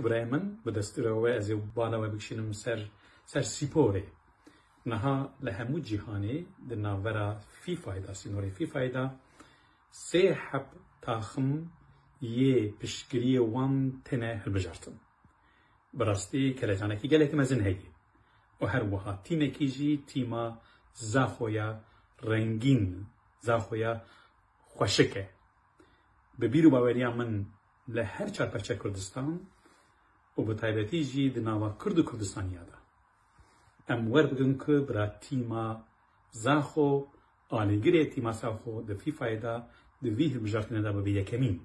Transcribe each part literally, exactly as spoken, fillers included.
Birayê min, bi destûra we ez ê bala we bikişînim ser, ser spîporê. Niha li hemû cîhanê di navbera FIFAyê de, sînorê FIFAyê de sê heb taxim yê piştgiriyê wan têne hilbijartin. Bi rastî kelecanekî gelekî mezin heye û her wiha tîmekî jî tîma Zaxo ya rengîn, Zaxo ya xweşik e. Bi bîr û baweriya min li her çar perçe Kurdistan û bi taybetî jî di nava Kurd û Kurdistaniya de em wer bigirin ku bira tîma Zaxo, alîgirê tîma Zaxo di FIFAyê de di vî hilbijartinê de bibe yekemîn.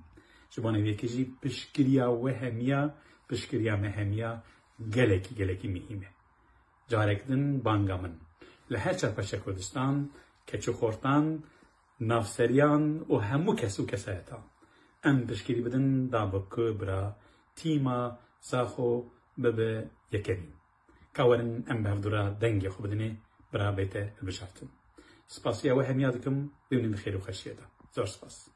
Ji bona vê yekê jî piştgiriya we hemiya, piştgiriya me hemiya gelekî, gelekî muhîm e. Carek din banga min. Li her çar perçe Kurdistan, keç û xortan, navseriyan û hemû kes û kesayetan. Em piştgirî bidin da bi ku bira tîma Zaxo bibe yekemîn. Ka werin em bi hevdû re dengê xwe bidinê, bira bête hilbijartin. Spasiya we hemiya dikim, bimînin di xêr û xweşiyê de. Zor spas.